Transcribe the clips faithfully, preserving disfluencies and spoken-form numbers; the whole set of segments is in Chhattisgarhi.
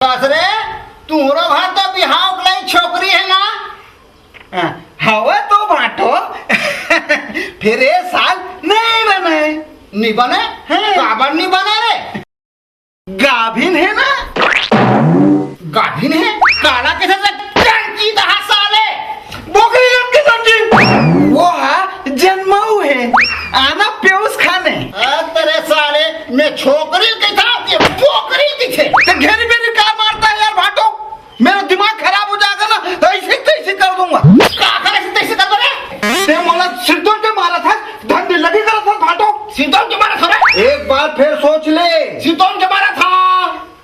बस रे, तुंहरो घर तो बिहाव के लायक छोकरी हे ना? हाँ, हवय तो भांटो। फेर ए साल नइ बने। नइ बने? हाँ। काबर नइ बने रे? गाभिन हे ना? गाभिन हे? काला कथे रे टंकी दहा साले। बोकरी रख के समझी। वो हा जनमऊ हे। आना पेउस खाने। अ, तेरे साले, मैं छोकरी कथंव के बोकरी कथे। त घेरी बेरी का मारता है यार भांटो? मेरा दिमाग खराब हो जाएगा ना, तो ऐसे तैसे कर दूंगा। का कर ऐसे तैसे कर दे रे? ते मोला सिरतोन के मारत हस, धन दिल्लगी करत हस भांटो। सिरतोन के मारत हस रे? एक बार फेर सोच ले। सिरतोन के मारत हस।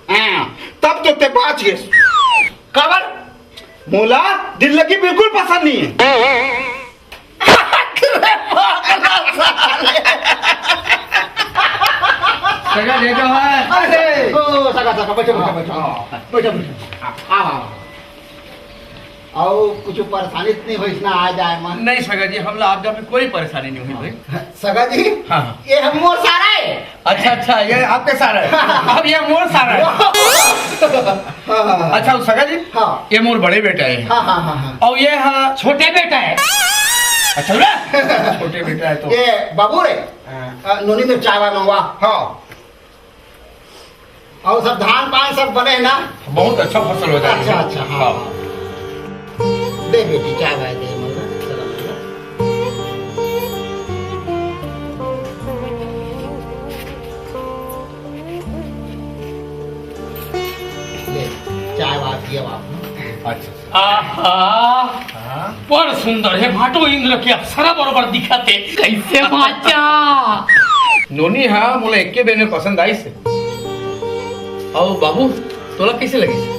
हाँ, तब तो ते बाच गेस। काबर? मोला दिल्लगी बिल्कुल पसंद नइ हे। अरे पागल साले। सगा जी, का हे? अरे, ओ, सगा, सगा, बैठो, बैठो, बैठो। हाँ। बैठो, बैठो। आओ, आओ। अउ कुछ परेशानी तो नइ होइस ना आ जाए मा? नहीं सगा जी, हमला आप जब कोई परेशानी नइ होइस भाई। सगा जी, हाँ, हाँ। ये हम मोर सारा हे। अच्छा, अच्छा, ये आपके सारा हे। अब ये मोर सारा हे। हाँ, हाँ, हाँ। अच्छा, सगा जी, हाँ। ये मोर बड़े बेटा हे। हाँ, हाँ, हाँ, हाँ। अउ ये हा छोटे बेटा हे। अच्छा, बोला? छोटे बेटा हे तो। ये बाबू रे, हाँ। अ, नोनी तो चाय वाय मंगवा। हाँ। अउ सब धान पान सब बने हे ना? बहुत अच्छा फसल हो जाए। अच्छा, अच्छा, हाँ। हाँ। दे बेटी, चाय वाय दे, मंगवा, चला, मंगवा। ले, चाय वाय पियव आप। अच्छा। आहा, हाँ? बड़ सुंदर हे भांटो, इंद्र के अप्सरा बरोबर दिखत हे। कइसे भांचा? नोनी हा मोला एके बेर में पसंद आइस हे। अउ बाबू, तोला कइसे लगिस?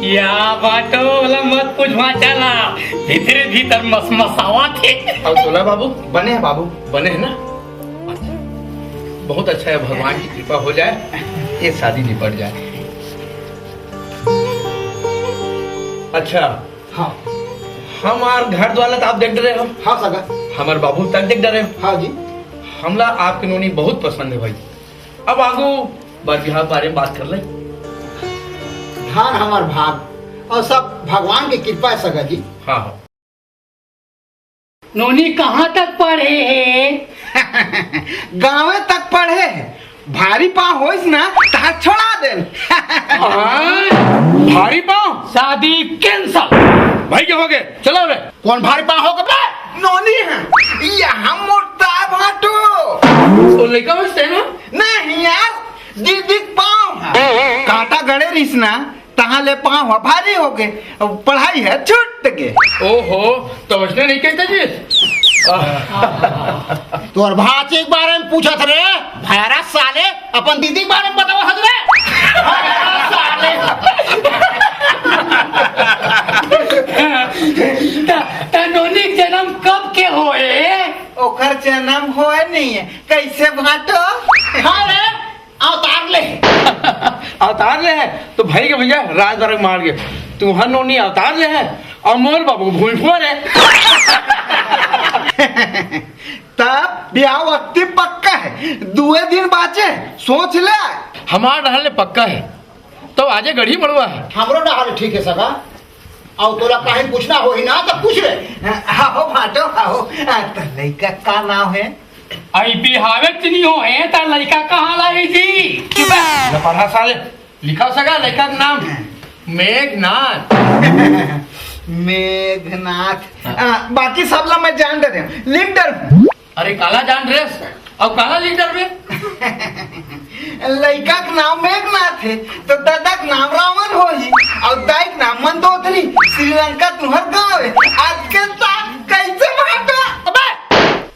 या भांटो, ओला मत पूछ भांचा ला, भीतरे भीतर मसमसावत हे। अउ तोला बाबू? बने हे बाबू। बने हे ना? अच्छा, बहुत अच्छा हे, भगवान की कृपा हो जाए, ये शादी निपट जाए। अच्छा, हाँ। हमार घर द्वार ला तो आप देख डरे हो। हाँ सगा। हमार बाबू तक देख डरे हो। हाँ जी। हमला आपके नोनी बहुत पसंद हे भाई। अब आगू बर बिहाव बारे में बात कर ले। धान हमार भाग अउ सब भगवान के कृपा हे सगा जी। हाँ, हाँ। नोनी कहाँ तक पढ़े हे? गाँवे तक पढ़े हे। भारी पाँव होइस ना, तहाँ छोड़ा देन। हाँ? भारी पाँव? शादी cancel। भाई, का होगे? चलो बे। कोन भारी पाँव होगे बे? नोनी हे। ये हम मोटा भांटो। वो लइका होइस ते ना? नहीं यार, दीदी के पाँव हे। कांटा गड़े रहिस ना, तहाँ ले पाँव ह भारी होगे, अब पढ़ाई ह छूट गे। ओहो, तो वइसने नइ कहिते जी। तोर भांचे के बारे में पूछत रे, भैरा साले, अपन दीदी के बारे में बतावत हस रे। भैरा साले। त, त नोनी के जनम कब के होए? ओकर जनम होए नइ हे, कइसे भांटो? हाँ रे, अवतार ले। अवतार ले हे, तो भाई के भैया राज दरक मार के, तुहर नोनी अवतार ले हे, अउ मोर बाबू भूई फुआ रे। तब बिहाव अत्ती पक्का हे, दुए दिन बाचे, सोच ले। हमार डहर ले पक्का हे, तो आजे गढ़ी मड़वा हे। हमरो डहर ले ठीक हे सगा। अउ तोला काहीं पूछना होही ना, त पूछ ले। आओ भांटो, आओ। आ, त लइका का नाव हे? अई बिहावे तिनी हो हे, त लइका कहाँ लाही जी? चुप हे। लपरहा साले, लिखा सगा लइका के नाम मेघनाथ। मेघनाथ। हाँ। आ, बाकी सब ला मैं जान डरे हूँ, लिख डरे हूँ। अरे काला जान डरेस, अउ काला लिख डरबे? लइका के नाम मेघनाथ हे, त ददा के नाम रावण होही, अउ दाई के नाम मंदोदरी, श्रीलंका तुहर गाँव हे। आज के ताक कइसे भांटो? अबे,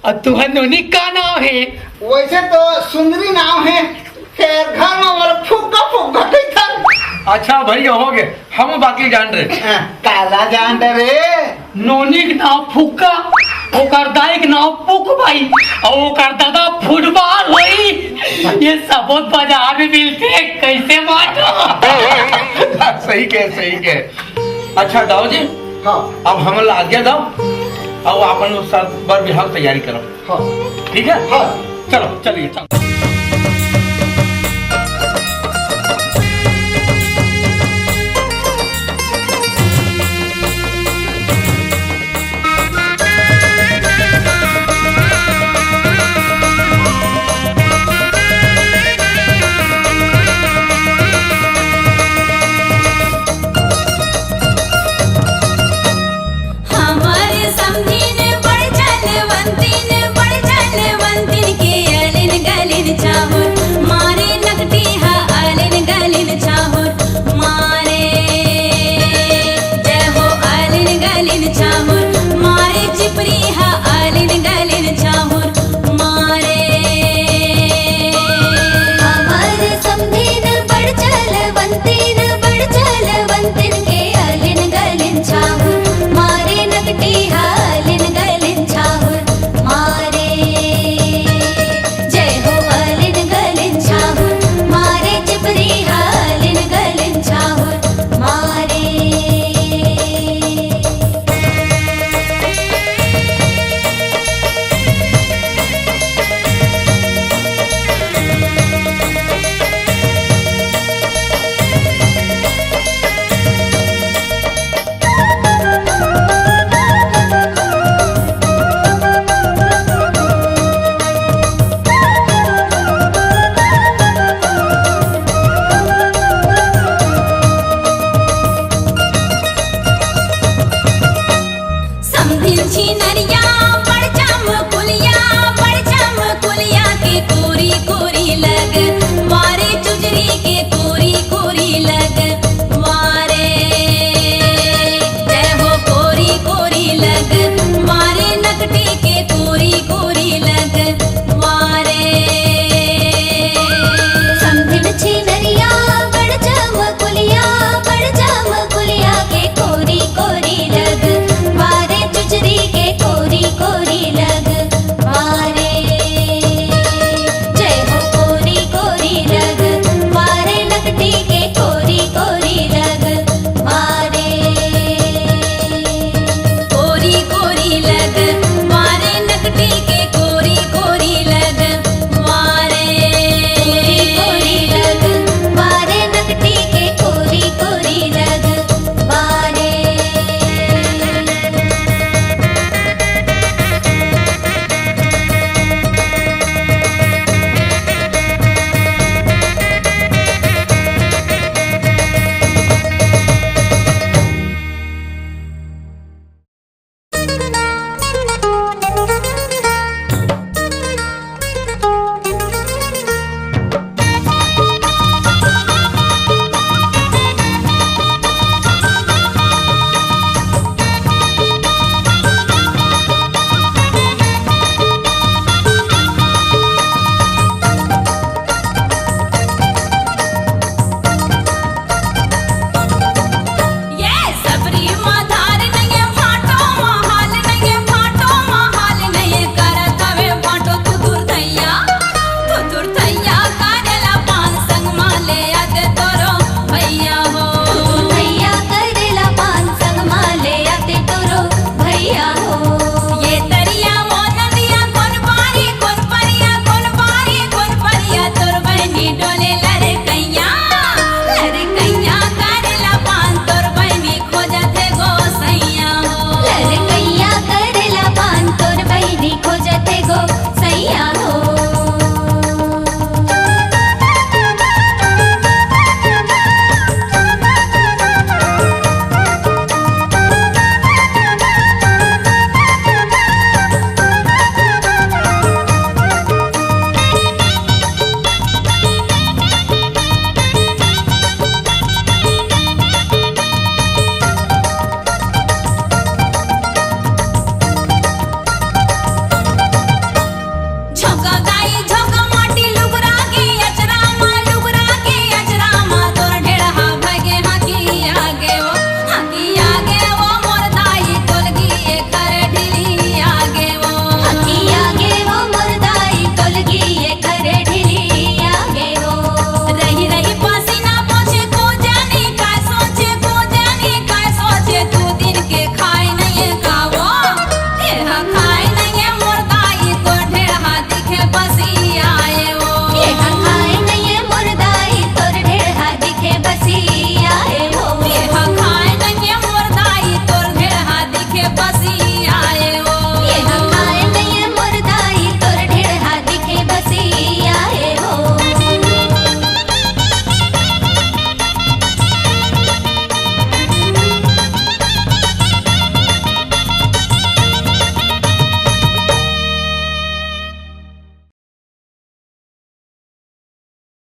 अउ तुहर नोनी का नाम हे? वइसे तो सुंदरी नाम हे, फेर घर में मोला फुग्गा फुग्गा कहिथन। अच्छा भैया, होगे, हम बाकी जान डरे। हाँ, काला जान डरे? नोनी के नाम फुग्गा, ओकर दाई के नाम पुकबाई, अउ ओकर दादा फुटबॉल होही। ये सबो बाजार में मिलथे, कइसे बांटो? सही कहे, सही कहे। अच्छा दाऊ जी, हाँ। अब हमला आज्ञा दव, अउ आपन लोग सब बर बिहाव तैयारी करव। हाँ। ठीक हे? हाँ। चलो, चलिए, चलो।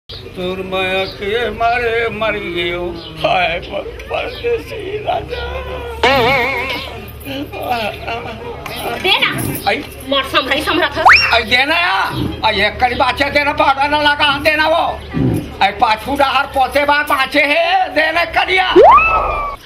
तोर मया के मारे मर गयो। हाय मोर परदेसी राजा। दे ना। आई। मोर संभरई संभरत हस। आई देना या। आई एक कड़ी बाचे देना, पाउडर ना लगा देना वो। आई पाछू डहर पोते बार बाचे हे, देना करिया।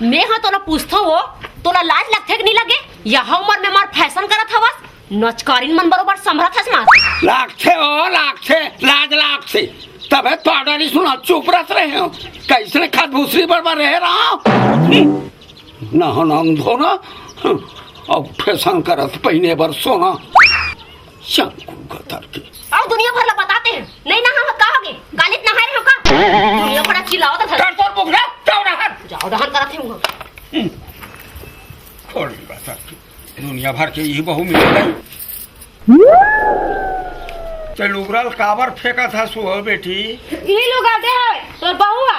मैं हा तोला पूछथो वो, तोला लाज लगथे कि नहीं लगे? यह उम्र में मार फैशन करत हवस? नचकारिन मन बरोबर संभरत हस मार। लागथे ओ, लागथे, लाज लागथे। तभे तो डरी सुना चुप रह रहे हो। कैसने खाद भूसरी बरबर रहे रहा। ना हो ना धोना। अब फैशन करत पहिने बर सोना। शंकु गतर के। अउ दुनिया भर ला बताते हैं। नहीं ना हम का होगे? कालित नहाए रहे हो का? दुनिया भर चिल्लावत हस। कर तोर बुकरा, जाओ डहर। जाओ डहर करत हूँ। खोड़ी बता के। दुनिया भर के इही बहू मिल गई। ते लुगरा ल काबर फेंकत हस ओ बेटी? ई लुगरा दे हवे, तोर बहू आ।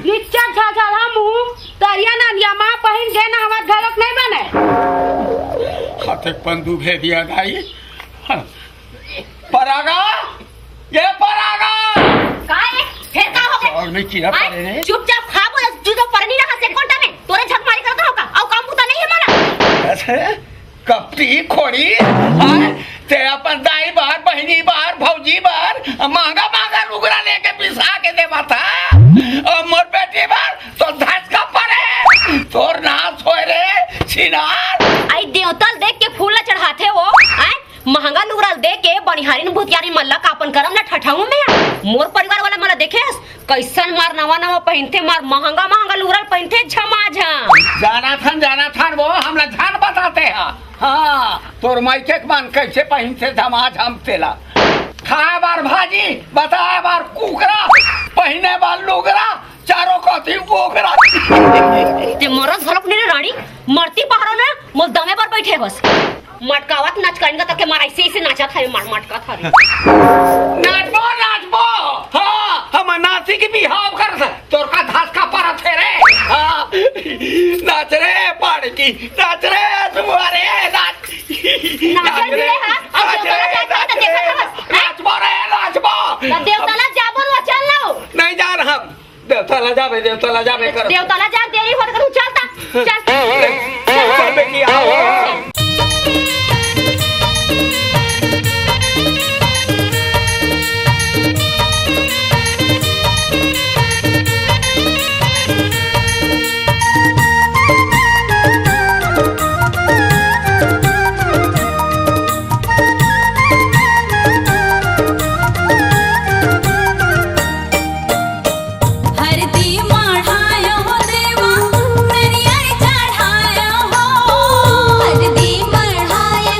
निच्चर झाझाला मुंह, तरिया नंदिया मां पहिन गे नहवत घलोक नहीं बने। हाथे पंदू भेदिया दाई। हाँ। परागा, ये परागा। का ए? फेर का हो गे? और में कीड़ा आय, परे रे। चुपचाप खा बोले, तू तो परनी रहा से कोंटा में, तोरे झक मारी करत हो का? अउ काम बुता नहीं है मारा। अरे, कपटी खोड़ी, आय, ते अपन दाई बार, बहिनी बार, भौजी बार, महंगा महंगा लुगरा लेके पिसा के देवा था। अउ मोर बेटी बार, तो धसका परे, तोर नाश होय रे, छिनार। आई देवता ल देख के फूल ला चढ़ाथे वो, आय, महंगा लुगरा ल दे के बनिहारिन भुतियारिन मन ला का अपन करम ला ठठाऊं मैं? मोर परिवार वाला मन ला देखे हस? कैसन मार नवा नवा पहिनथे, मार महंगा महंगा लुगरा ल पहिनथे झमाझम। जाना थन, जाना थन वो, हमला झन बताते हा। हाँ, तोर माइके के मन कैसे पहिनथे झमाझम तेला। खाए बार भाजी, बताए बार कुकरा, पहिने बार लुगरा, चारों कती बोकरा। ते मरस घलोक नहीं रे रानी, मरती पहाड़ों ने मोल दमे बर बैठे बस। मटकावत नाच करेंगे तक के मार ऐसे ऐसे नाचत है, मार मटका थारी। नाचबो, नाचबो। हाँ, हम नाची के बिहाव कर से। तोर का धसका परत हे रे। हाँ, नाच रे पाड़की, नाच रे तुम्हारे, नाच। नाचत नाच भी रे, रे, हाँ, अब नाच देवता रे, ला जाके नाच तो देखा रे। था बस। नाचबो रे, नाचबो। तब देवता ला जाबो ना, चल ना। नहीं जा रहा हम। देवता ला जाबे, देवता ला जाबे कर। देवता ला जा, देरी होत करू, चल ता, चल। चल बेटी, आओ। हरदी मढ़ायो हो देवा, नरियर चढ़ायो हो। हरदी मढ़ायो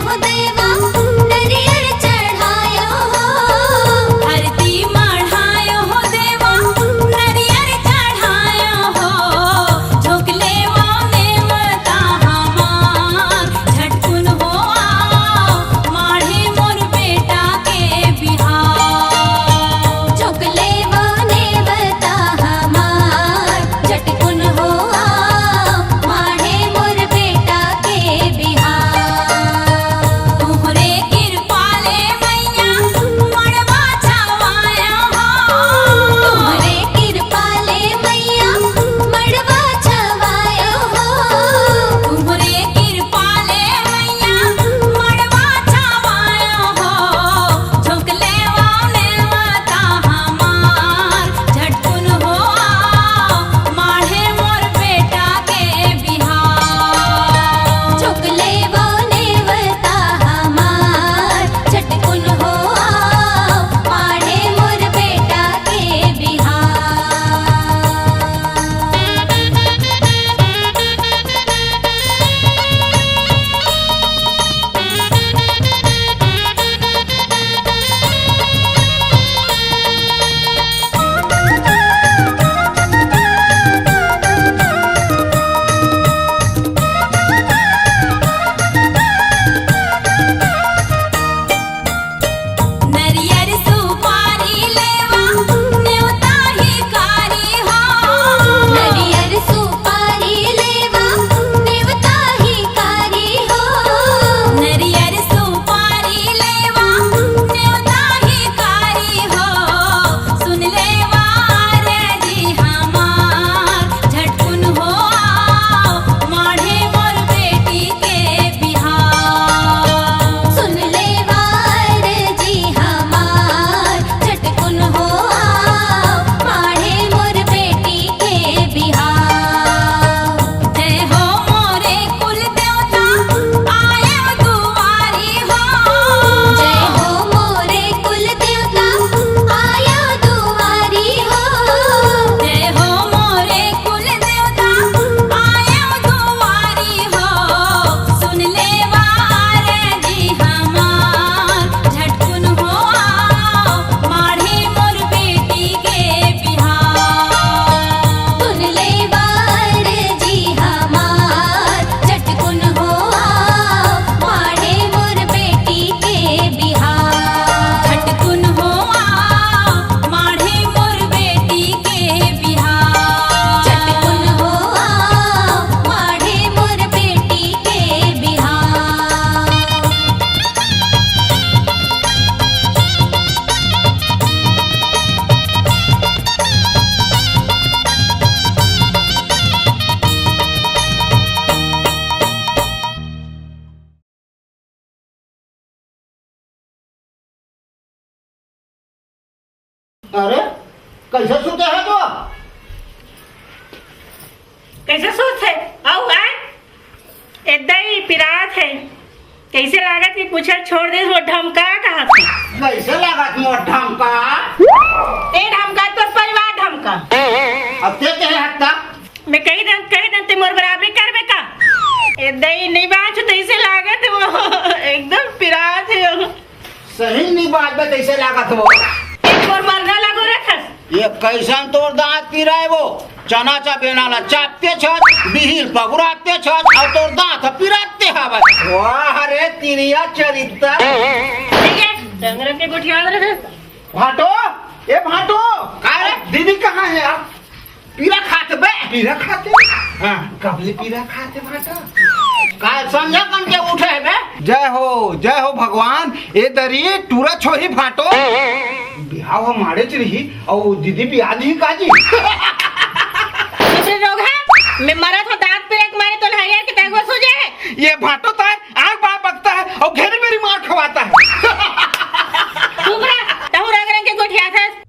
कैसे सुते है तू? कैसे सुत है? अउ आय? एदा ही पिरात है। कैसे लागत कि पूछल छोड़ दे, वो ढमका कहाँ से? कैसे लागत मोर ढमका? ते ढमका, तोर परिवार ढमका। अब ते कहे हत्ता? मैं कही दन, कही दन, ते मोर बराबरी करबे का? एदा ही नहीं बाँच, तैसे लागत है वो। एकदम पिरात है वो। सही नहीं बात बे, तैसे लागत हो। एक और मरना लगो रे खस। ये कैसन तोर दाँत पिराए वो? चना चा बेना ला चापते छस, बिहिल पगुराते छस, अउ तोर दाँत पिराते हवे। वाह रे तिरिया चरित्र। ठीक है, डंगर के गोठियावत रहे। भाटो, ए भाटो, का रे? दीदी कहाँ है यार? पीरा खात बे। पीरा खाते? हाँ। कब ले पीरा खाते भाटा? का संझा कन के उठे है बे? जय हो, जय हो भगवान। ए दरी टूरा छोही भाटो। बिहाव ह माड़ेच रही, अउ दीदी बिया दी काजी। दूसरे लोग हैं, मैं मरत हूँ, दाँत पिरा के मारे तो हरियर के तगवा सो जाए। ये भाटो ताय आग बार बकता है और घेरी मेरी मार खवाता है। चुप रह, तहु रंग रंग के गोठियाथस।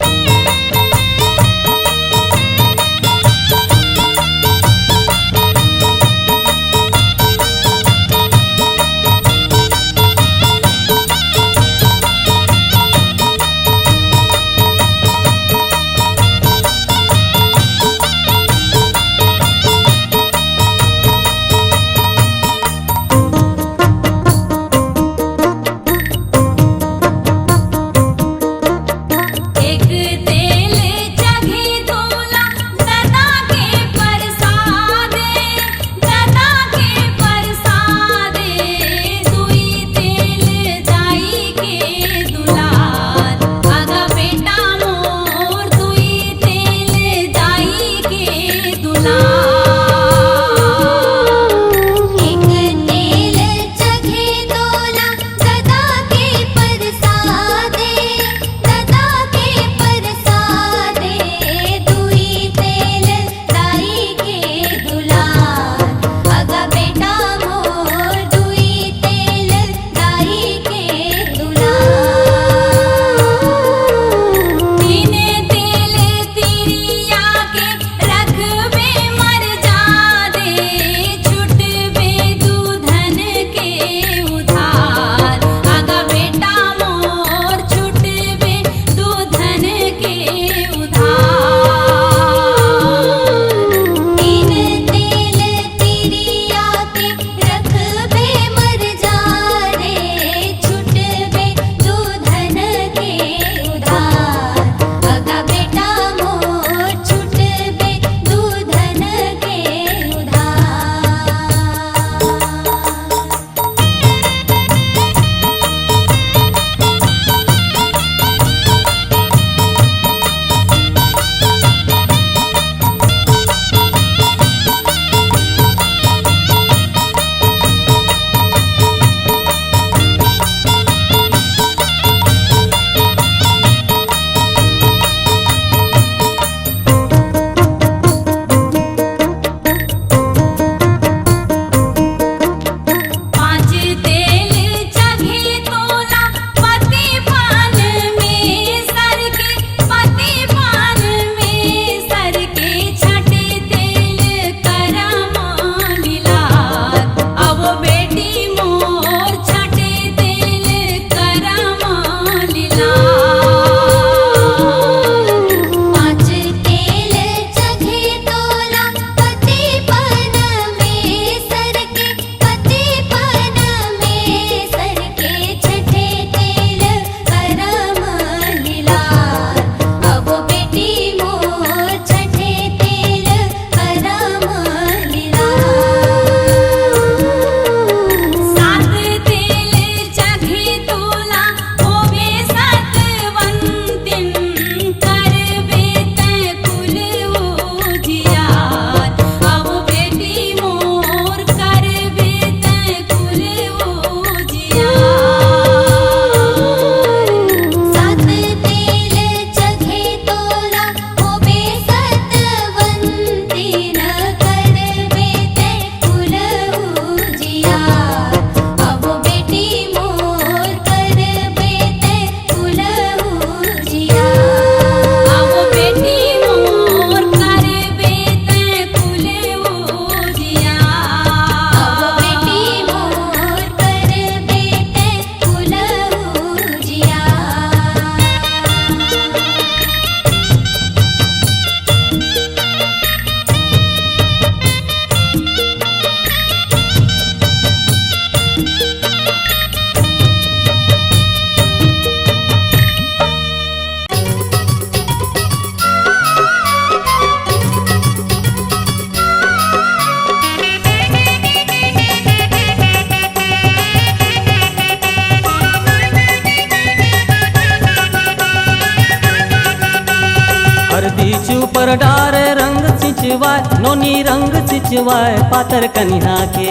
चूपर डारे रंग छिंचवाय, नोनी रंग छिंचवाय पातर कनिहा के।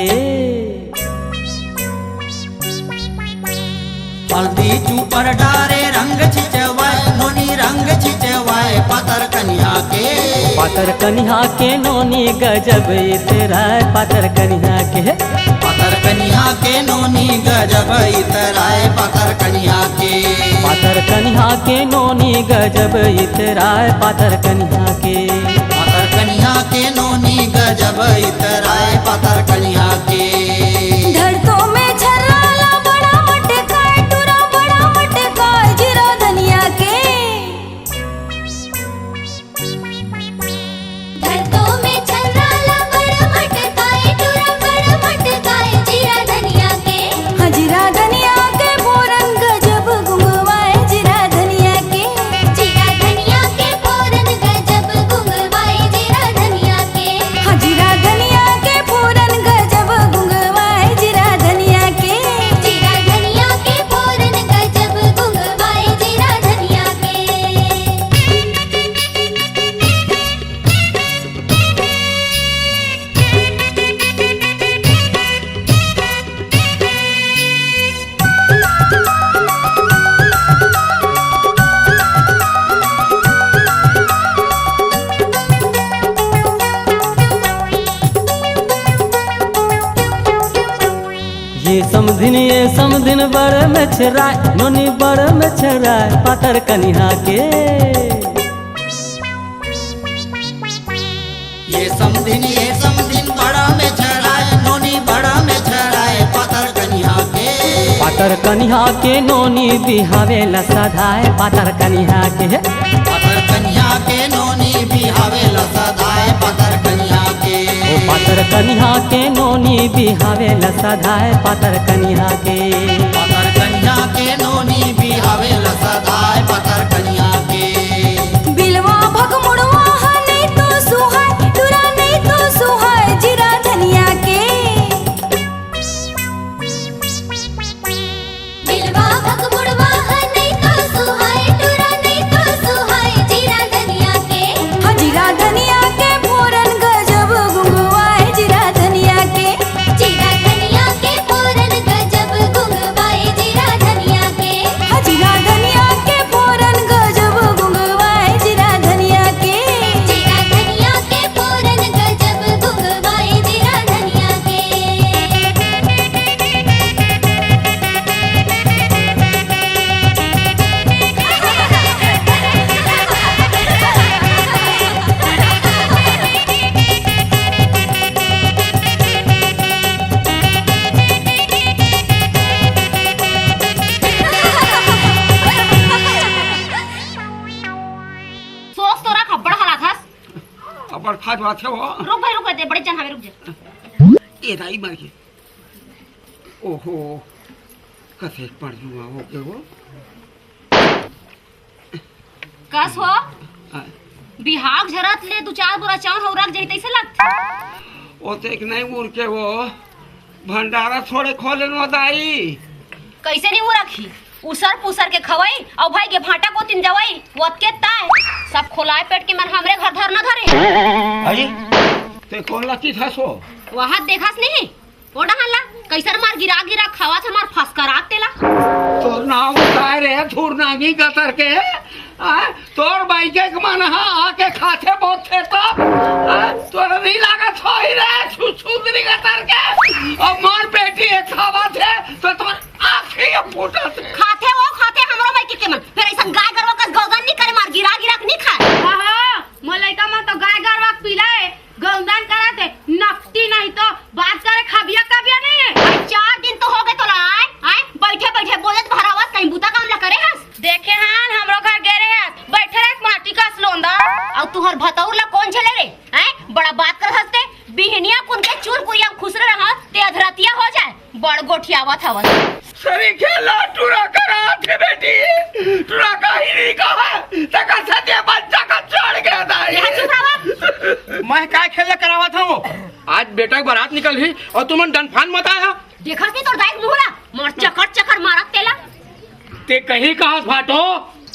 हल्दी चूपर डारे रंग छिंचवाय, नोनी रंग छिंचवाय पातर कनिहा के। पातर कनिहा के नोनी गजब इतराय पातर कनिहा के। पातर कनिहा के नोनी गजब इतराय पातर कनिहा के। पातर कनिहा के नोनी गजब इतराय पातर कनिहा के। पातर कनिहा के नोनी गजब इतराय पातर कनिहा के। धरतो में छर्रा ला बड़ा मटकाय, टूरा बड़ा मटकाय, जीरा धनिया के। धरतो में छर्रा ला बड़ मटकाय, टूरा बड़ मटकाय, जीरा धनिया के। हाँ, जीरा धनिया के फोरन गजब गुंगवाय, जीरा धनिया के। जीरा धनिया के फोरन गजब गुंगवाय, जीरा धनिया के। हाँ, जीरा धनिया के फोरन गजब गुंगवाय, जीरा धनिया के। जीरा धनिया के फोरन गजब गुंगवाय, जीरा धनिया के। ये समधिन, ये समधिन बड़ मेछराय, नोनी बड़ मेछराय, पातर कनिहा के। ये समधिन, ये समधिन बड़ा मेछराय, नोनी बड़ा मेछराय, पातर कनिहा के। पातर कनिहा के नोनी बिहावे ला सधाय, पातर कनिहा के। पातर कनिहा के नोनी बिहावे ला सधाय, पातर कनिहा के। ओ पातर कनिहा के नोनी बिहावे ला सधाय, पातर कनिहा के। पातर कनिहा के नोनी बिहावे ला सधाय, पातर कनिहा के। बिलवा भगमुड़वा ह नहीं तो सुहाय, टूरा नहीं तो सुहाय, जीरा धनिया के। बिलवा भगमुड़वा ह नहीं तो सुहाय, टूरा नहीं तो सुहाय, जीरा धनिया के। हाँ, जीरा धनिया के फोरन गजब गुंगवाय, जीरा धनिया के। जीरा धनिया के फोरन गजब गुंगवाय, जीरा धनिया के। हाँ, जीरा धनिया के फोरन गजब गुंगवाय, जीरा धनिया के। जीरा धनिया के फोरन गजब गुंगवाय, जीरा धनिया के। सोच तो रख, अब्बड़ हलात हस। अब्बड़ खात बात हे वो। रुक भाई, रुक, दे, बड़े जन हवे, रुक जा। ए दाई मर गे। ओहो, कसे पड़ जुआ हो के वो। कस हो? आ। बिहाव झरत ले दू चार बोरा चाउर हौ रख जाही तइसे लगथे। ओतेक नहीं उर के वो, भंडारा थोड़े खोले न दाई। कइसे नहीं उरखी? उसर पुसर के खवई अउ भाई के भांटा कोतिन जवई, ओतके ताय। सब खोलाय पेट के मन हमरे घर धरना धरे। अरे, ते कोन ला किथस हो? वहां देखस नहीं? ओ डहन ला, कइसन मार गिरा गिरा खावत हे, मार फसकरात तेला। तोर नाम काय रे, धुरनांगी गतर के? आ, तोर बाई के मन ह आके खाथे बोथे तब? आ, तोर नहीं लागत होई रे, छु-, छुदरी गतर के? अब मार बेटी हे खावत हे, तो तोर आँखी फूटत हे। खाथे वो, खाथे हमरो बाई के मन। फेर अइसन गाय गरवा कस गौदन नहीं करे, मार गिरा गिरा के नहीं खाय। हाँ, हाँ, मोर लइका मन तो गाय गरवा के पीला हे। गौंदन करत हे, नकटी नहीं तो बात करे खबिया कबिया नहीं हे। अरे चार दिन तो हो गए तोला आय, आय, बइठे बइठे बोलत भरावत कहीं बूता काम ला करे हस। देखे हन, हमरो घर गे रहे हस, बइठे रहे माटी कस लोंदा। अउ तुहर भतौर ला कोन झेले रे? आय, बड़ा बात करत हस ते, बिहनिया कुन के चूर कुरिया खुसरे रहत, ते अधरतिया हो जाय। बड़ गोठियावत हवस। सरीखे ला टुरा करात हे बेटी, टुरा काही नहीं कहा, तका सत्य बच्चा का चढ़ गया दाई। यहाँ चुप रहो। मैं काय खेल करावत हूँ? आज बेटा के बारात निकलही अउ तुमन डनफान मत आया। देखस नहीं तोर दाई के मुंह ला, मोर चकर चकर मारत तेला। ते कहीं कहा भाटो,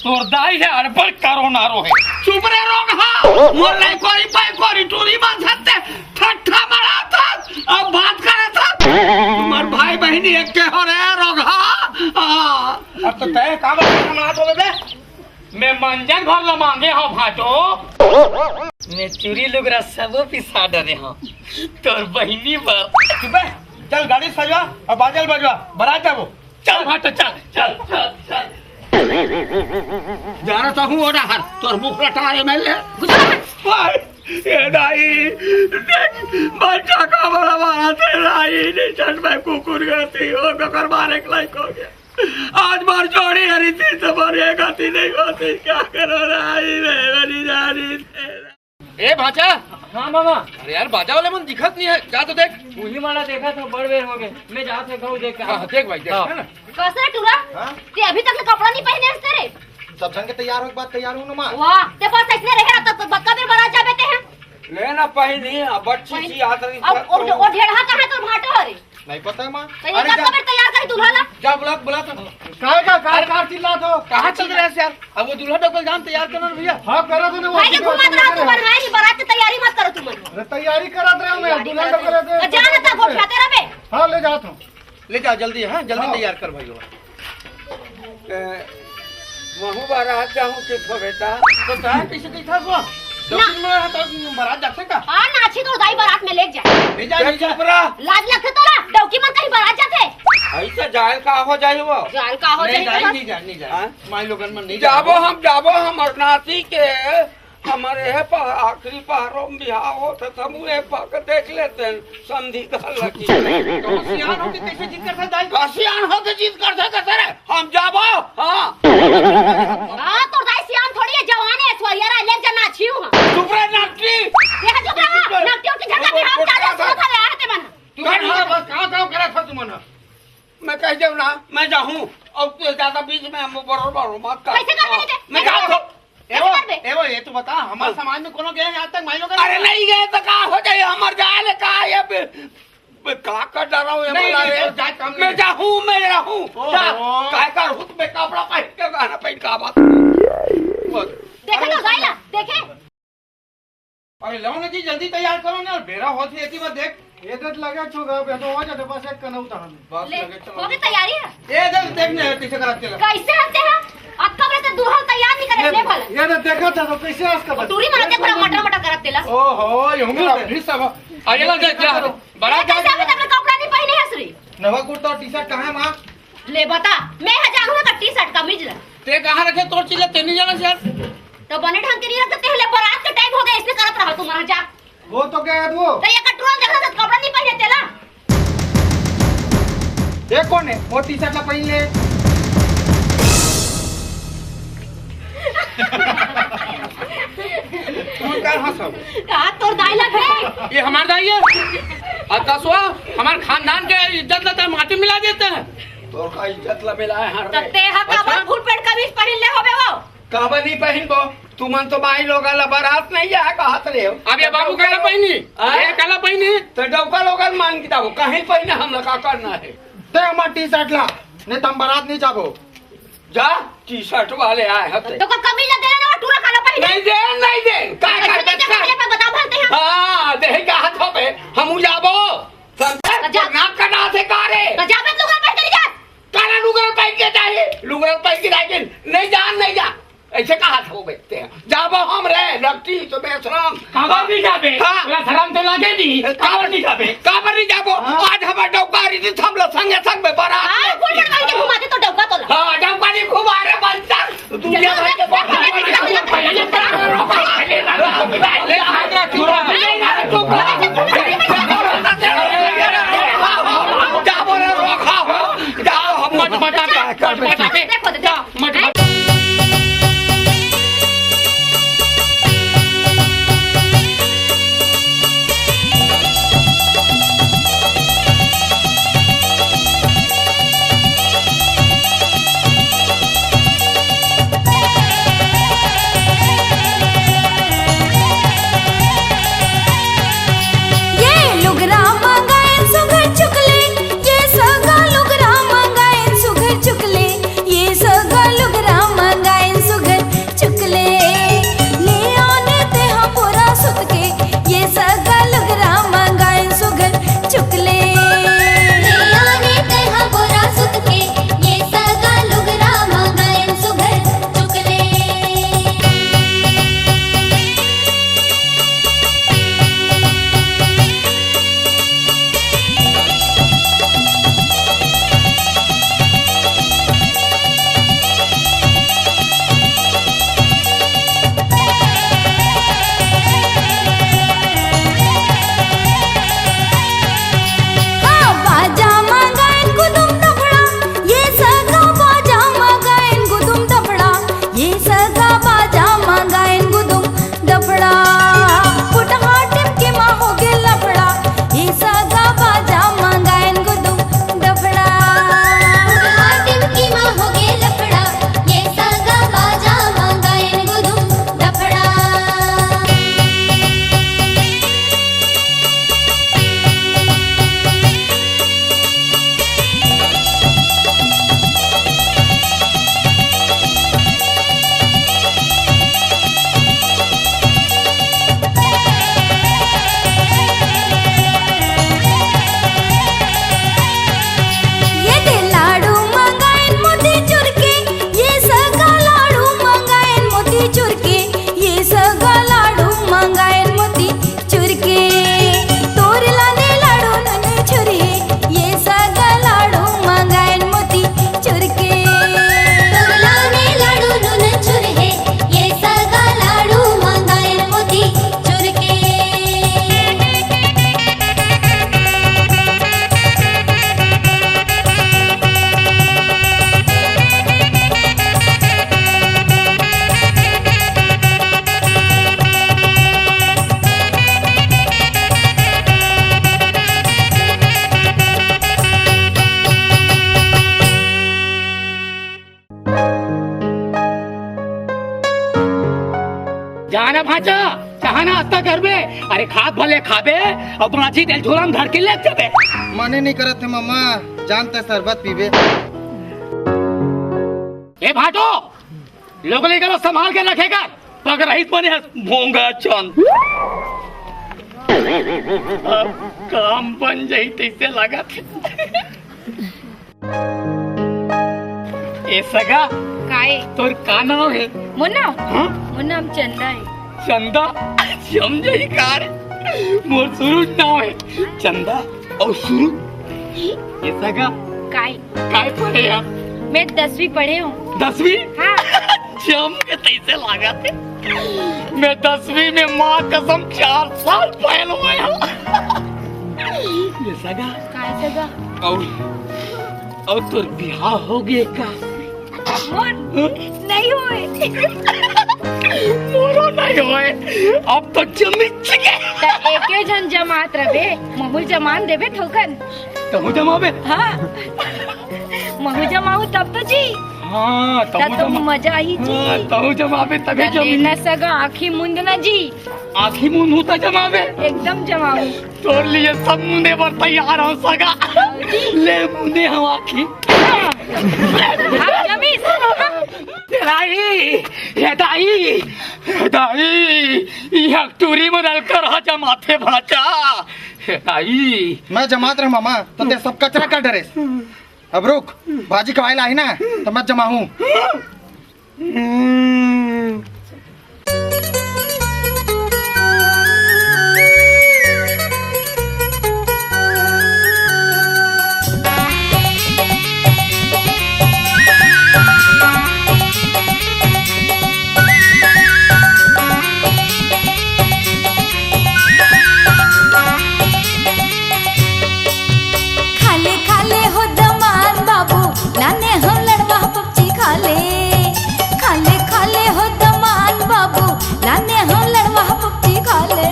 तोर दाई हे अड़बड़ करो नारो हे। चुप रे रोगहा। मोर लइकोरी पैकोरी टूरी मन सत्ते ठट्ठा मारत हस, अब बात करत हस। तुम्हर भाई बहिनी एक के हो रे रोगहा। हाँ। अब तो तय का बात मारत हो बे? मैं मंजन भर ल मांगे हंव भाटो। मैं चूरी लुगरा सबो पिसा डरे हंव तोर बहिनी बर। चुप बे, चल गाड़ी सजवा अउ बाजा ल बजवा, बरात जाबो। चल भाटो, चल, चल, चल, चल। जानत हंव ओ डहर, तोर मुख रटाए में ले। ओए, ए दाई, देख, बच्चा का बड़ा मारा थे दाई, निचट में कुकुर गति हो, ककर मारे के लायक हो गया। आज मोर जोड़ी हरी थी, तो मोर ये गति नहीं होती, क्या करो दाई, मैं मेरी जानी थे। ए भांचा। हाँ मामा। अरे यार, बाजा वाले मन दिखत नहीं है, जा तो देख। उही माड़ा देखा तो बड़ बेर हो गए। मैं जात हंव, देख के हाँ, हाँ, देख भाई, देख, हाँ। है ना? कस रे टूरा? हाँ? ते अभी तक ले कपड़ा नहीं पहिने हस रे? सब झन के तैयार होय के बाद तैयार हंव ना माँ। वाह, ते बस अइसने रहे रहत तो बतका बेर बरात जाबे ते हैं। ले ना पहिनी, अब बच्ची पहिन-, सी आत रही अब ओ, ओ ढेढ़हा कहाँ तोर भांटो हरे? नहीं पता है माँ। तो ये अरे कब जा। कब तैयार करी दूल्हा ला? जा बुला, बुला तो। काय का, काय कार चिल्लात हो? कहाँ चल रहे हैं यार? अब वो दूल्हा डोकल जान तैयार करना भैया। हाँ, करा दो ना वो भाई, ये दूल्हा घुमात रहा डोकल तुमन, है। भाई, ये बारात की तैयारी मत करो तुमन। अरे तैयारी करत रहे हूँ मैं, तैयारी दूल्हा मत डोकल करो। है तो तो जाना था, गोठियाते रहे। हाँ, ले जात हूँ। ले जा जल्दी, हाँ, जल्दी हाँ। तैयार कर भाई। ए, महू बारात जाहूँ के थो बेटा। तो तैयार कैसे कैसा हुआ? ना। डौकी में है तो बारात जाथे का? हाँ, नाची तो दाई बारात में लेके जाए। ले जा, ले जा। चुप रहा। लाज लगथे तोला? डौकी मन कहीं बारात जाथे? ऐसा जायल का हो जाए वो? जायल का हो नहीं, जाए नहीं, तोला? नहीं जाए, नहीं जाए। हाँ? माई लोगन मन नहीं जाबो जाए। हम, जाबो हम और नाती के हमारे है पा-, आखिरी पहरो में बिहाव होत है, तो हम उहे पा के देख लेते हैं, समधी घर लगी। तो सियान होके कैसे जिद करता है दाई? का सियान होके जिद करता है, कैसे रे? हम जाबो, हाँ। हाँ, तो दाई सियान थोड़ी है, जवान है, ऐश्वर्या राय ले जना छियो हाँ। चुप रहे, नकटी। ये चुप रहा, नकटी उनकी झंडा के हम ज्यादा सुनत हवे, आ रहते मन। तू कर हाँ, बस कहाँ, कहाँ करा था तुमने? मैं कह देव ना, मैं जाहूँ, और तू ज्यादा बीच में हम बरोबर मत कर। कैसे कर देते? मैं जाहूँ। एवो, कैसे करबे? एवो, ये तो बता, हमारे हाँ। समाज में कोनो गए हैं आज तक माई लोग? अरे नहीं गए तो का हो जाए, हमार जाए ले का ये बे-, बे-, का कर डाला हूँ ये नहीं, बोला नहीं, रे? तो जाए काम मैं नहीं। जाहूँ, मैं रहूँ। ओहो। जा, काय कर हुत में कपड़ा पहन के गाना पहन का बात। बोल। देखे अरे तो जाए ना, देखे। अरे लो ना जी, जल्दी तैयार करो ना, बेरा होत ही एती बार देख। ये तो लगे छो गा, बेटो हो जाते बस एक कनऊ तहन। बस ले, लगे चलो। हो गई तैयारी है? ये देख, देख ना कैसे करत चला। कैसे हंसते हैं? अक्का बरे से दूल्हा तैयार नहीं करे, ये, ले भला। ये ना देखा था तो कैसे हंस कर टूरी मारते पूरा मटर मटर करत तेला। ओहो, ये हम भी सब। अरे ना देख जा। बड़ा ये कैसे अभी तक कपड़ा नहीं पहने हंस रही? नवा कुर्ता और टी-शर्ट कहाँ है माँ? ले बता, मैं ह जानहूँ का टी-शर्ट कमीज ला। ते कहाँ रखे तोर चीज ला, ते नहीं जाना यार। तो बने ढंग के नहीं रखते, तेहले बारात के टाइम हो गया, इसने करत रहा तुम्हारा जा। वो तो क्या है वो? तो ये कटोरा देखा था, कपड़ा नहीं पहने तेला। ये कौन है? वो टी-शर्ट ला पहन ले। तू का हंसो? का तोर दाई लगे? ये हमार दाई है। और दसवा, हमार खानदान के इज्जत ला ते माटी मिला देते हैं। तोर का इज्जत ला मिलाए हर तो रे। ते हा काबर अच्छा? फुल पैंट कमीज पहिन ले होबे वो? काबर नहीं पहिनबो? तुमन तो माई लोग ला बारात नहीं जाए कहत रहे हो। अब ये बाबू काला पहिनी? हाँ? ये काला पहिनी? तो डौका लोग मान के जाओ, कहीं पहिने हम लोग का करना है। ते हमार टी-शर्ट ला, नहीं तो हम बारात नहीं जाबो। जा, टी-शर्ट वाले आए हते। तो का कमीज ला देना ना, टूरा काला पहिने। नहीं दे, नहीं दे। का अच्छा, कर तो दे? चल, पहले पर बता भलते हैं। हाँ, दे का हाथ पे, हम जाबो। समझे? तो जा। तो नाक कटा से का रे? तो जा बे, लुगरा पहन के जा। काला लुगरा पहन के जाए, लुगरा पहन के जाए, नहीं जा, नहीं जा। ऐसे कहा था वो बेचते हैं। जाबो हम रे, लट्टी तो बेशरम। काबर नहीं जाबे? हाँ। तोला शरम तो लागे नहीं। काबर नहीं जाबे? काबर नहीं जाबो? हाँ। आज हमार डौका रही थी, हम लोग संगे संग में बारात हाँ, में। फुल पैंट पहन के घुमाते तो डौका तोला। हाँ, डौका नहीं घुमा रे बच्चा। दुनिया भर के बारात में। जाबो रे, रोका हो। जाओ, हम मत मटा, मत मटा। देखो, देखो। मत मटा। जा, चाहा नाश्ता करबे। अरे खात भले खाबे, अउ बांची तेला झोला म धर के ले जाबे। मने नइ करत हे मम्मा, जान ते शरबत पीबे। ए भाटो, लोग लइका ला संभाल के रखे कर, पग रहिस बने हस भोंगा चंद। अब काम बन जाही तइसे लागत हे। ए सगा, काय? तोर का नाव हे? मोर नाव? हाँ? मोर नाम चंदा हे। चंदा? समझे ही का रे? मोर सुरुज नाव हे चंदा। अउ सुरुज? ए सगा, काय? काय पढ़े हस? मैं दसवीं पढ़े हंव। दसवीं? हाँ। जम के तइसे लागत हे। मैं दसवीं में माँ कसम चार साल फेल होय हंव। ए सगा। काय सगा? अउ, अउ तोर बिहाव हो गे का? मोर? नइ होय। मोरो नइ होय। अब तो जमीच गे। त एके झन जमात रबे, महू ल जमान देबे थोकन। तहूँ जमाबे? हाँ। महू जमाहूँ तब तो जी। हाँ, तब तहूँ तो जमा-, मजा आही जी। हाँ, तहूँ जमाबे तबे त जमी। लेना सगा आँखी मूंद ना जी। आँखी मूंद हूँ त जमाबे? एकदम जमाहूँ। तोर लिए सब मूंदे बर तैयार हंव सगा। ले मूंदे हंव आँखी। हाँ, जमीस। ए दाई, ए दाई, ए दाई, इहाँ टूरी म रलकर हा जमाथे भांचा। ए दाई। मैं जमात रहेंव मामा, त तें सब कचरा कर डरेस। अब रुक, भाजी खवाय ला आही ना, त मैं जमाहूँ। खाले खाले हो दमान बाबू, लाने हो लड़वा पपची खाले। खाले खाले हो दमान बाबू, लाने हो लड़वा पपची खाले।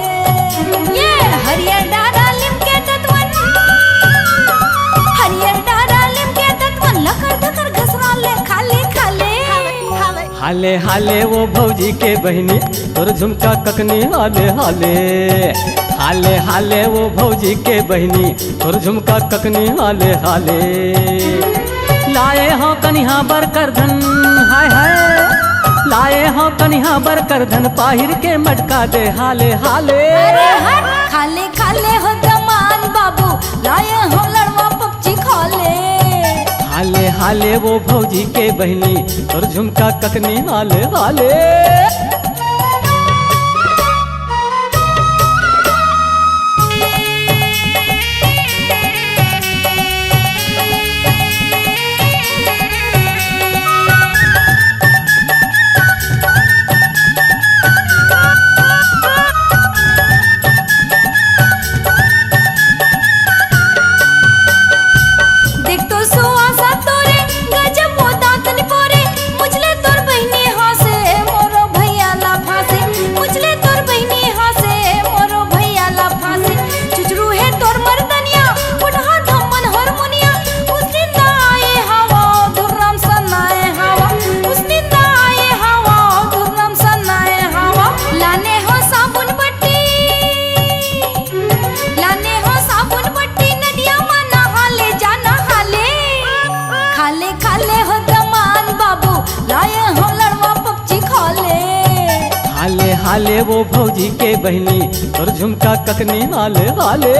ये हरियर डारा लिम के तत्वन, हरियर डारा लिम के तत्वन, लकर धकर घसरा ले खाले खाले। हाले हाले वो भौजी के बहिनी, तोर झुमका ककनी हाले हाले। हाले हाले वो भौजी के बहिनी, तोर झुमका ककनी हाले हाले। लाए हंव कनिहा बर करधन, हाय हाय। लाए हंव कनिहा बर करधन, पहिर के मटका दे हाले हाले। अरे हट, खाले खाले हो दमान बाबू, लाए हंव लड़वा पपची खाले। हाले हाले वो भौजी के बहिनी, तोर झुमका ककनी हाले हाले। देख तो सुवासा तोरे, गजब वो दांत निपोरे, मुचले तोर बहिनी हांसे, मोरो भैया ला फांसे, मुचले तोर बहिनी हांसे, मोरो भैया ला फांसे, चुचरू हे तोर मर्दनिया, उठहा धमन हरमुनिया, उस दिन दा आए हवा, धुर्रम सनाए हवा, उस दिन दा आए हवा, धुर्रम सनाए हवा, लाने हो साबुन बट्टी। लाने हो साबुन बट्टी नदिया मा नहा ले जा नहा ले। खाले खाले हो दमान बाबू, लाए हो लड़वा पपची खाले। हाले हाले वो भौजी के बहिनी, तोर झुमका ककनी हाले हाले।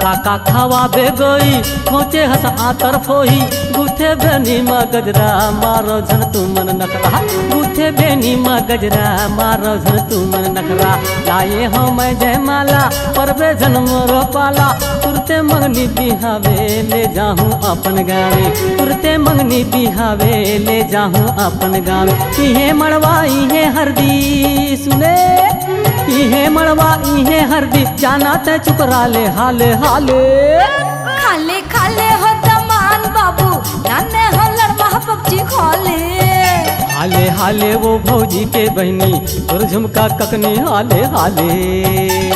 काका खवाबे गोई, खोचे हस आतर फोही, गुथे बेनी मा गजरा, मारो झन तुमन नखरा, गुथे बेनी मा गजरा, मारो झन तुमन नखरा। लाए हंव मैं जयमाला, परबे झन मोरो पाला, तुरते मंगनी बिहावे, ले जाहूँ अपन गावे, तुरते मंगनी बिहावे, ले जाहूँ अपन गावे। इहे मड़वा, इहे हरदी, सुने, इहे मड़वा, इहे हरदी, जाना ते चुकरा ले, हाले, हाले। खाले, खाले हाले वो भौजी के बहिनी, तोर झुमका ककनी हाले हाले।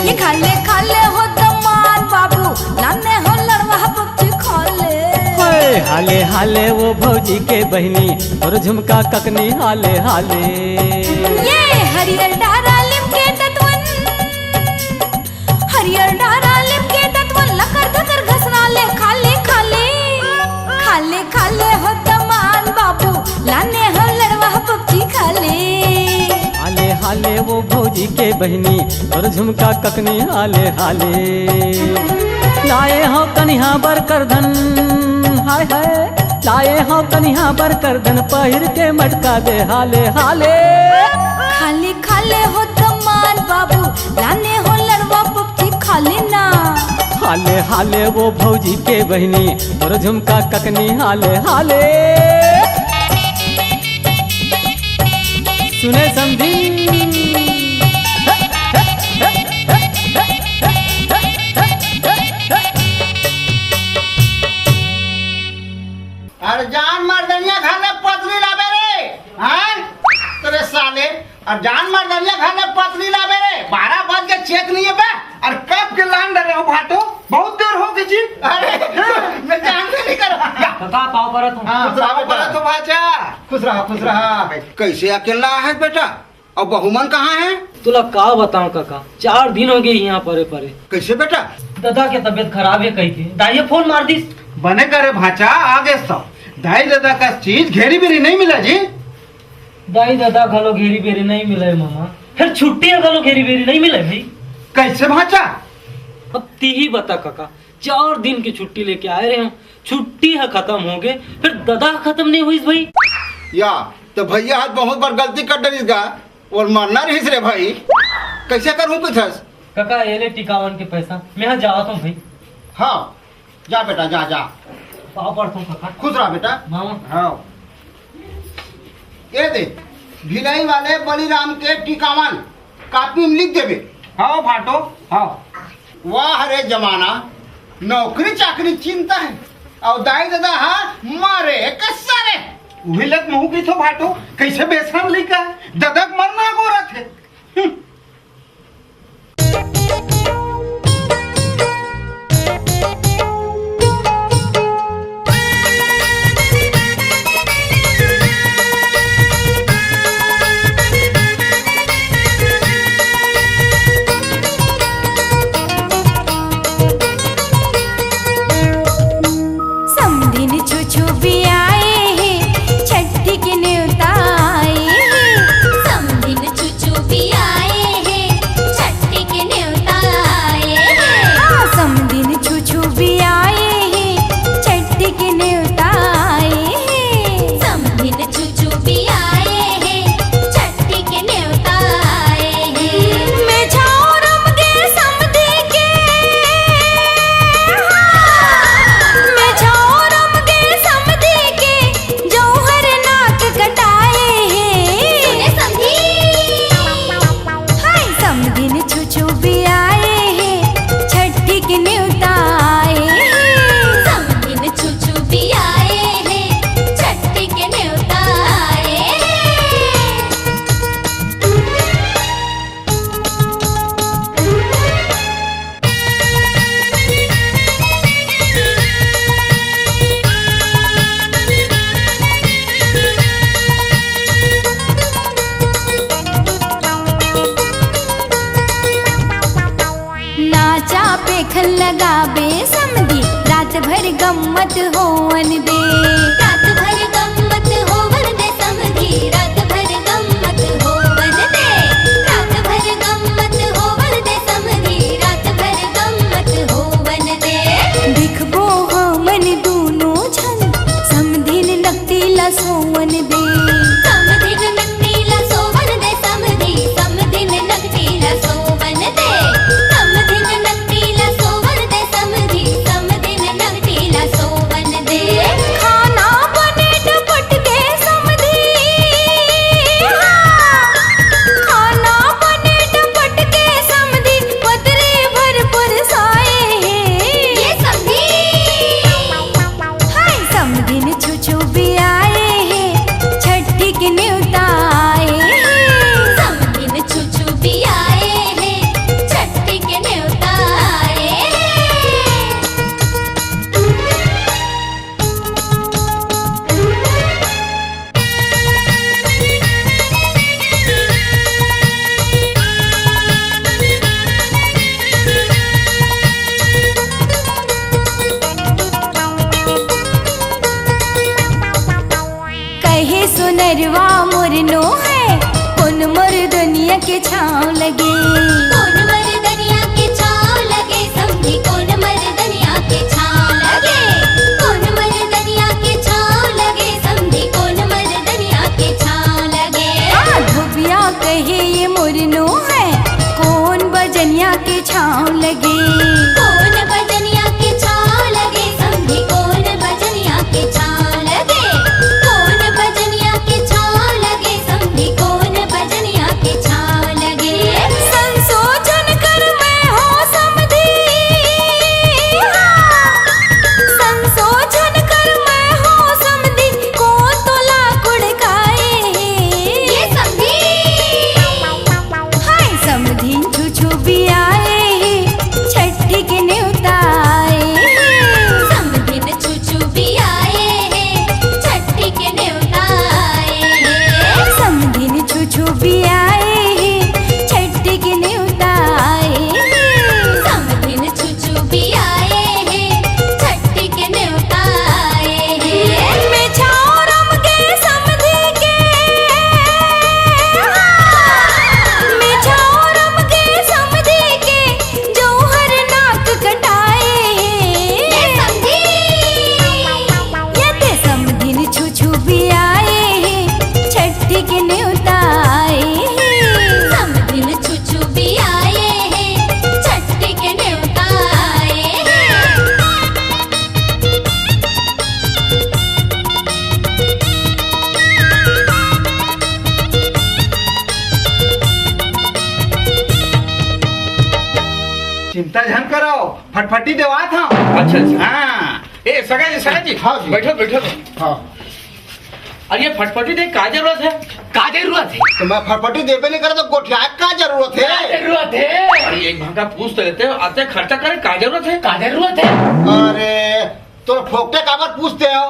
ये खाले खाले हो दमान बाबू, लाने हो लड़वा पक्षी खाले। हाले हाले वो भौजी के बहिनी, तोर झुमका ककनी हाले हाले। ये हरियर डारा लिम के दतवन, हरियर डारा लिम के दतवन, लकर धकर घसना ले खाले खाले। खाले खाले हो दमान बाबू, लाने हो लड़वा पक्षी खाले। हाले हाले वो भौजी के बहिनी, तोर झुमका ककनी हाले हाले। लाए हो कनिहा बर करधन, हाय हाय। लाए हो कनिहा बर करधन, पहिर के मटका दे हाले हाले। खाले खाले हो दमान बाबू, लाने हो लड़वा पक्षी खाले ना। हाले हाले वो भौजी के बहिनी, तोर झुमका ककनी हाले हाले। सुने समधी। अरे जान मर्दनिया घर ले पतली लाबे रे, हैं? तेरे साले, अरे जान मर्दनिया घर ले पतली लाबे रे, बारह बज के चेक नहीं है बे। अरे कब के लान डरे हो भाटो, बहुत देर हो गई जी। अरे मैं जान से नहीं कर। कका पाँव परत हूँ। हाँ, पाँव परत हो भाचा। खुश रहा, खुश रहा। कैसे अकेला है बेटा? अउ बहू मन कहाँ हे? तुला का बतावं कका, चार दिन हो गे इहाँ परे परे। कइसे बेटा? ददा के तबियत खराब हे कहिके दाई ह फोन मार दिस। बने करे भांचा, आ गेस त। दाई ददा कस चीज घेरी बेरी नइ मिलय जी। दाई ददा घलो घेरी बेरी नइ मिलय ममा, फेर छुट्टी ह घलो घेरी बेरी नइ मिलय भई। कइसे भांचा? अब तिही बता कका, चार दिन के छुट्टी लेके आए रहेंव, छुट्टी ह खतम होगे, फेर ददा ह खतम नइ होइस भई। या, त भइया ह बहुत बड़ गलती कर डरिस गा, ओला मरना रहिस रे भई। कइसे करहूं कथस? कका, ए ले टिकावन के पइसा, मेंह जावत हंव भई। हां, जा बेटा, जा, जा। पांव परथंव कका। खुश रह बेटा। मामा। हां। ए दे, भिलाई वाले बलिराम के टिकावन। कॉपी में लिख देबे। हव भाटो, हव। वाह रे जमाना, नौकरी चाकरी चिंता हे, अउ दाई ददा ह मारे कस सारे। उही लत महू कहिथंव भाटो, कइसे बेसरम लइका, ददा के मरना गोरत हे। हम्म। समधिन छुछु बियाए हे, छट्ठी के नेवता आए हे। समधिन छुछु बियाए हे, छट्ठी के नेवता आए हे। हाँ, समधिन छुछु बियाए हे, छट्ठी के नेवता आए हे। समधिन छुछु बियाए हे, छट्ठी के नेवता आए हे। मेझा ओरम गे समधी के, हाँ, मेझा ओरम गे समधी के, जौहर नाक कटाए हे। सुने समधी। हाय, समधिन छुछु बियाए हे, छट्ठी के नेवता आए हे। समधिन छुछु बियाए हे, छट्ठी के नेवता आए हे। नाचा पेखल लगाबे समधी, रात भर गम्मत होवन दे। रात भर गम्मत होवन दे समधी, रात भर गम्मत होवन दे। रात भर गम्मत होवन दे समधी, रात भर गम्मत होवन दे। देखबो हमन दूनो झन, समधिन नकटी ला सोवन दे। समधिन नकटी ला सोवन दे समधी, समधिन नकटी ला सोवन दे। समधिन नकटी ला सोवन दे समधी, समधिन नकटी ला सोवन दे। खाना नरवा मोर नो है, कोन मरदनिया के छाँव लगे। कोन मरदनिया के छाँव लगे, समधी कोन मरदनिया के छाँव लगे। कोन मरदनिया के छाँव लगे, समधी कोन मरदनिया के छाँव लगे। हाँ, धोबिया कहे ये मोर नो है, कोन बजनिया के छाँव लगे। कोन बजनिया के छाँव लगे, समधी कोन बजनिया के छाँव लगे। कोन बजनिया के छाँव लगे, समधी कोन बजनिया के छाँव लगे। संसो झन कर मैं हो समधी, हाँ। संसो झन कर मैं हो समधी, कोन तोला कुड़काए हे। ये समधी। हाय समधिन छुछु बियाए हे, छट्ठी के नेवता आए हे। समधिन छुछु बियाए हे, छट्ठी के नेवता आए हे। समधिन छुछु बियाए हे, छट्ठी के नेवता आए हे। समधिन छुछु बियाए हे, छट्ठी के नेवता आए हे। मेछाओ रम के समधी के, मेछाओ रम के समधी के, जौहर नाक कटाए हे। ये समधी। ये ते समधिन छुछु बियाए हे, छट्ठी के नेवता आए हे। समधिन छुछु बियाए हे, छट्ठी के नेवता आए हे। चिंता झन करो, फटफटी देवात हँव। अच्छा, अच्छा। हाँ। ए, सगा जी, सगा जी। हाँ जी। बैठो, बैठो। हाँ। अरे, ये फटफटी दे का जरूरत हे? का जरूरत हे? त मैं फटफटी देबे नइ करँव त गोठियाय का जरूरत हे? का जरूरत हे? अरे, एक भाँका पूछ तो लेते हो, अतेक खर्चा करे का जरूरत हे? का जरूरत हे? अरे, तोर फोकटे काबर पूछते हो?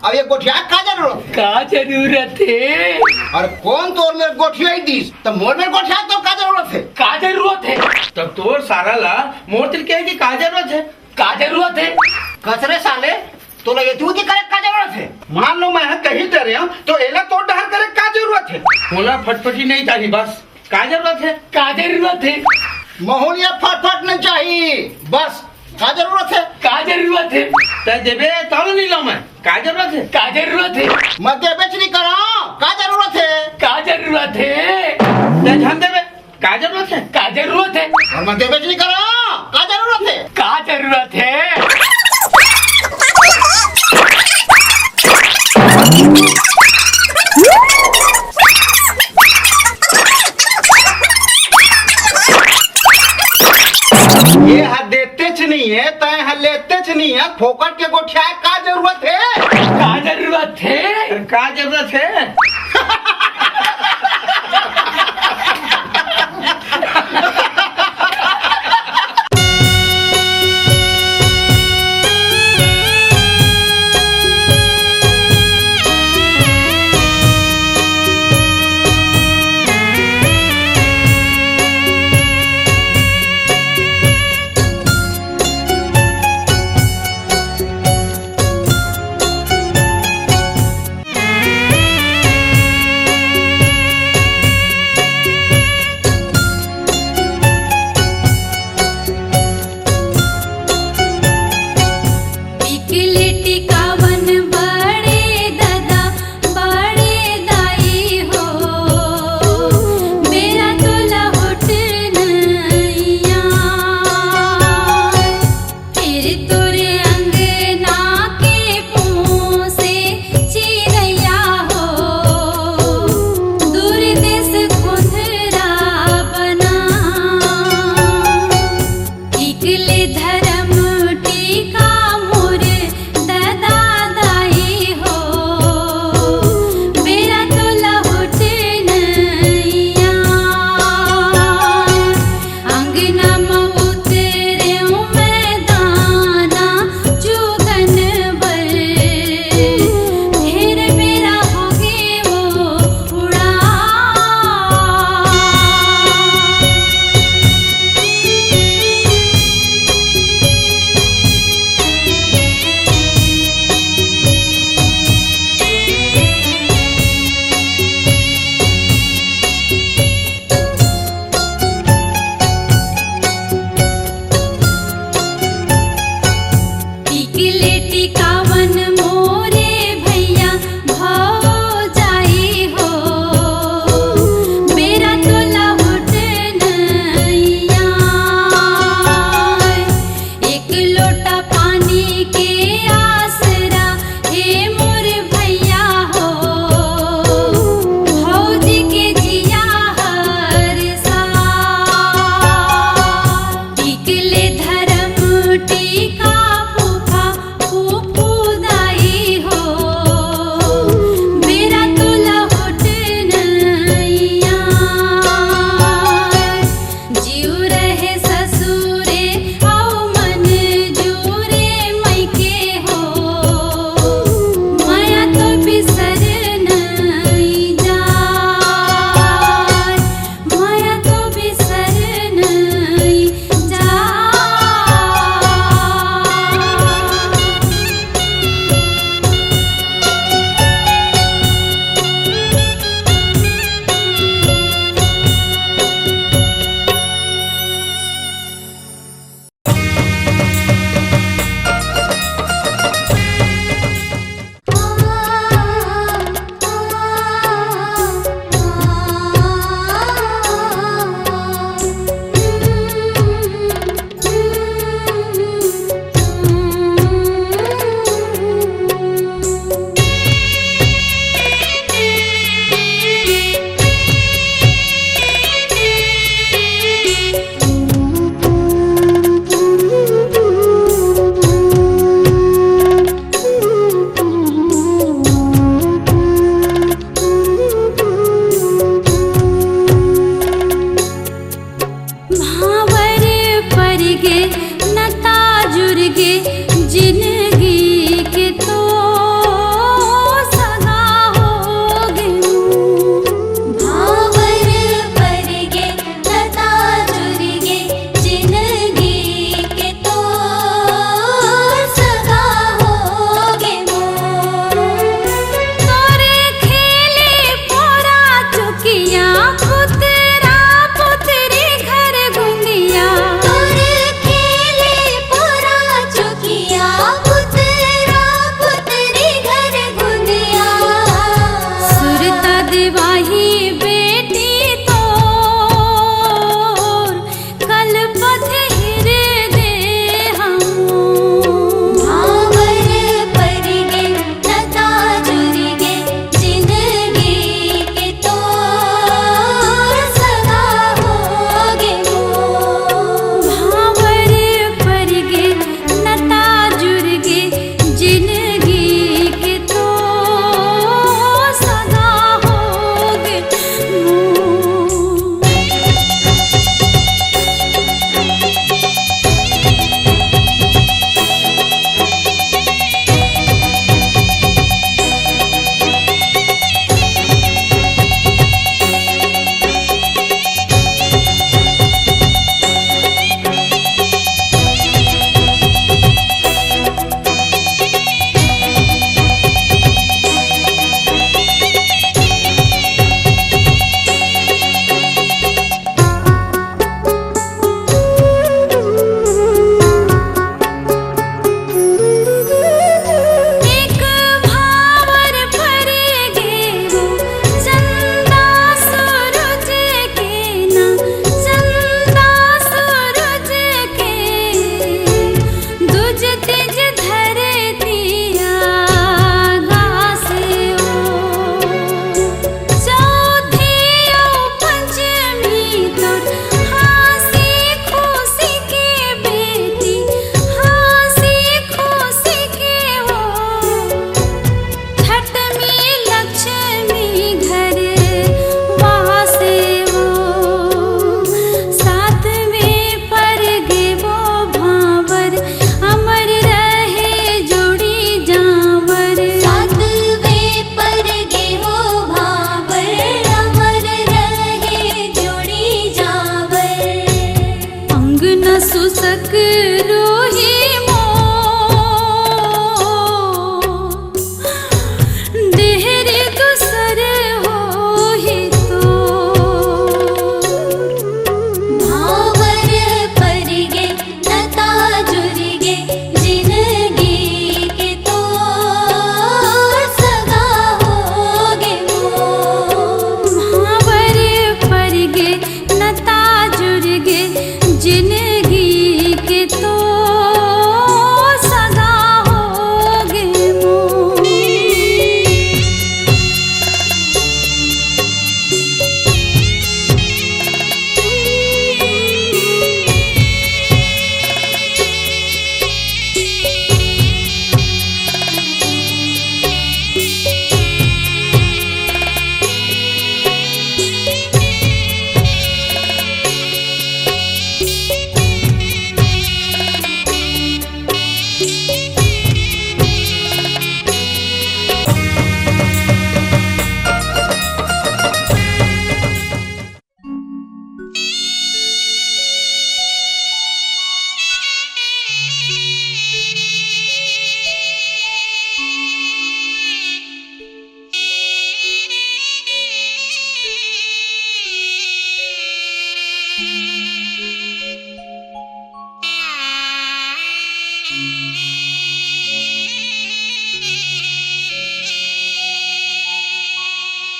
अब ये गोठियाय का जरूरत हे? का जरूरत हे? अरे, कोन तोर मेर गोठियाय दिस? त मोर मेर गोठियाय तोर का जरूरत हे? का जरूरत हे? तब तोर सारा ला मोर तीर कहे के का जरूरत हे? का जरूरत हे? कस रे साले, तोला ये तू करे का जरूरत हे? मान लो मैं कहीं डरे हँव, त एला तोर डहर करे का जरूरत हे? मोला फटफटी नइ चाही बस। का जरूरत हे? का जरूरत हे? महूँ ल ये फटफट नइ चाही बस। का जरूरत हे? का जरूरत हे? तैं देबे तब नइ लँव मैं। का जरूरत हे? का जरूरत हे? मैं देबेच नइ करँव। का जरूरत हे? का जरूरत हे? तैं झन देबे। का जरूरत हे? का जरूरत हे? अउ मैं देबेच नइ करँव। का जरूरत हे? का जरूरत हे? ये ह देतेच नइ हे, तैं ह लेतेच नइ हे, फोकट के गोठियाय का जरूरत हे? का जरूरत हे? का जरूरत हे?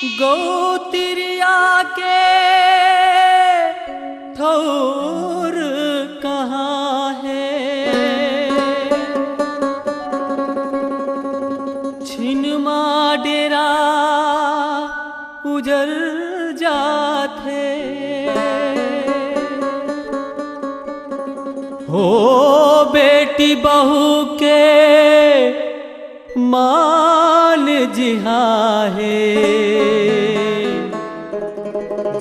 गौ तिरिया के ठौर कहाँ हे? छिन मा डेरा उजर जाथे। हो बेटी बहू के मान जिहाहे,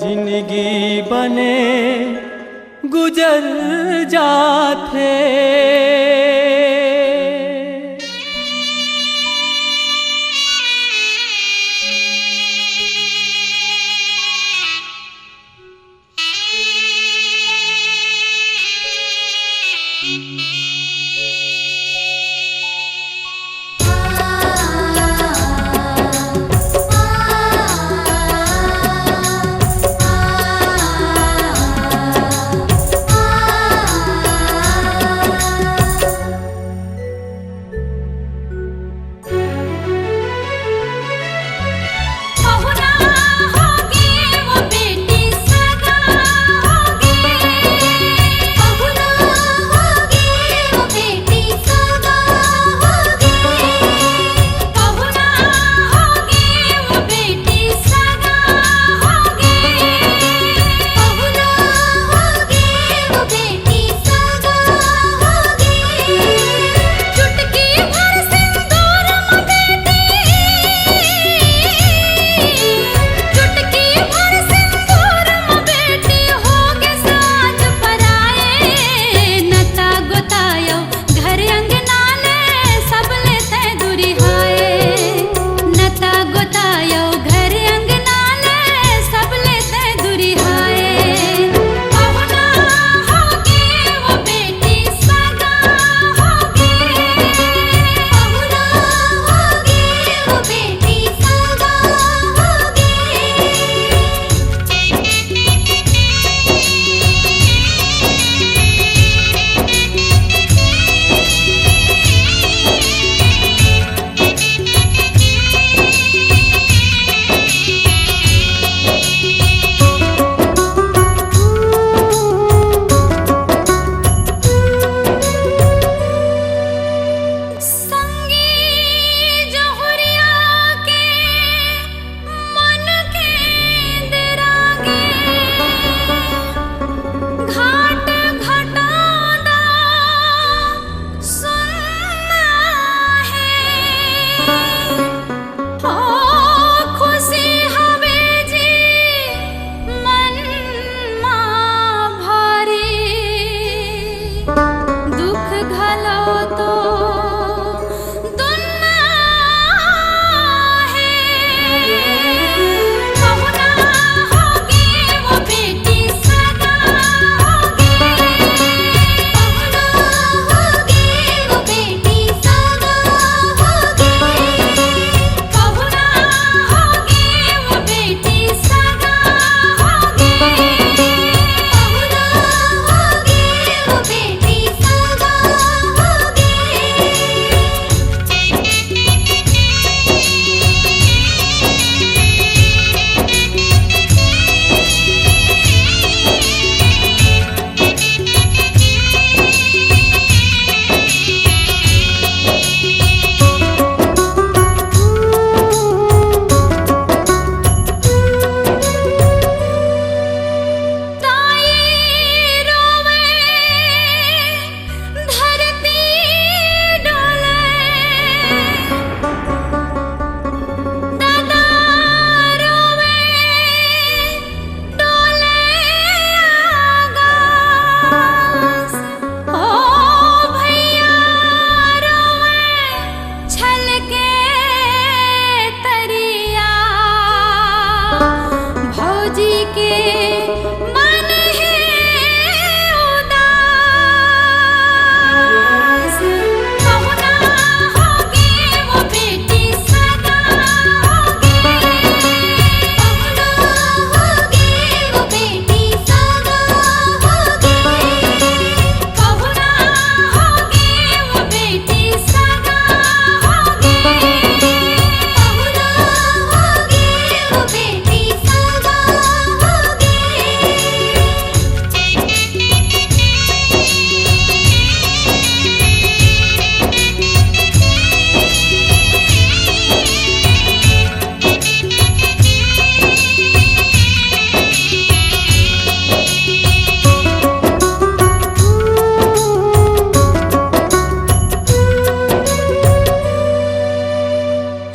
जिंदगी बने गुजर जाथे।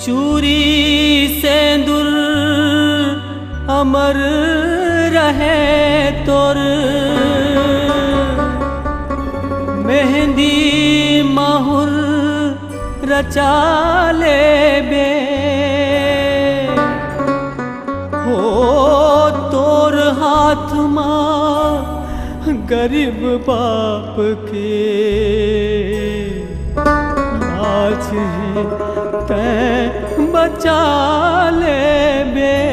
चूरी सेंदुर अमर रहे तोर, मेहंदी माहुर रचा लेबे। हो तोर हाथ मा गरीब बाप के लाज ही तैं बचा लेबे।